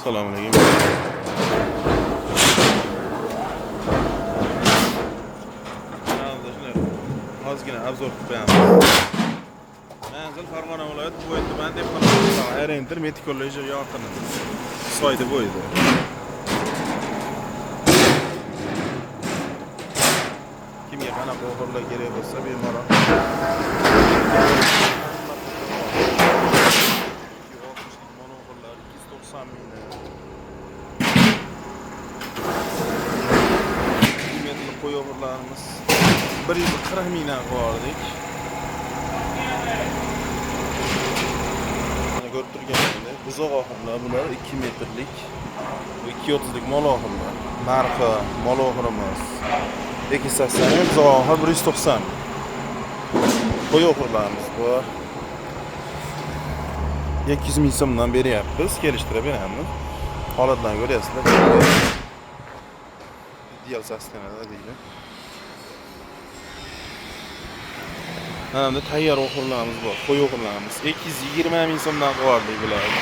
Assalomu alaykum. Kanalimizda shunday ozgina обзор qilib qo'yamiz. Manzil Farg'ona viloyati, Bo'y tumani, Dehqonobod. Orientir Meti kolleji yaqinida. Soyda bo'yida. Kimga qanaqa o'g'irlar kerak bo'lsa, bemalol. 260lik mol o'g'irlar, 290 mingdan. 2 metrlik qo'y o'g'irlarimiz 140 mingdan qo'yardik. Mana ko'rib turganingizdek, buzoq oxurlar bular 2 metrlik, bu 230lik mol oxurlar. Narxi mol oxurimiz 280 ming, buzoq oxur 190 ming. Qo'y o'g'irlarimiz bor. 200 ming so'mdan beryapmiz, kelishtirib beramiz. Holatlarni ko'ryapsizlar. Ideal состояние deydi. Mana bunda tayyor o'g'irlarimiz bor, qo'y o'g'irlarimiz. 220 ming so'mdan qo'yardik bularni.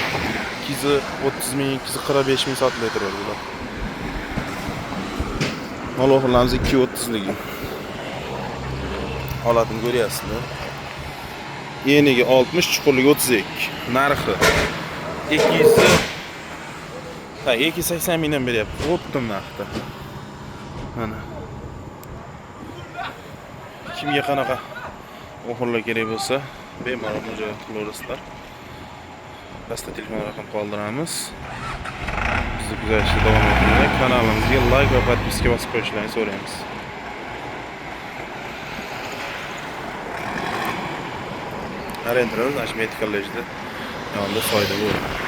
230 ming, 245 ming sotilib turadi bular. Mol o'g'irlarimiz 230 ligi. Holatini ko'ryapsizlar. Eniga 60, chuqurligi 32. Narxi 200 ha, 280 mingdan beryapti. O'ptim narxda. Mana. Kimga qanaqa o'g'irlar kerak bo'lsa, bemalol murojaat qilaverasizlar. Pastda telefon raqam qoldiramiz. Bizni kuzatishda davom etinglar. Kanalimizga like va подписка bosib qo'yishlarini so'raymiz. Orientirimiz mana shu Meti kollejida yonida soyda bo'ladi.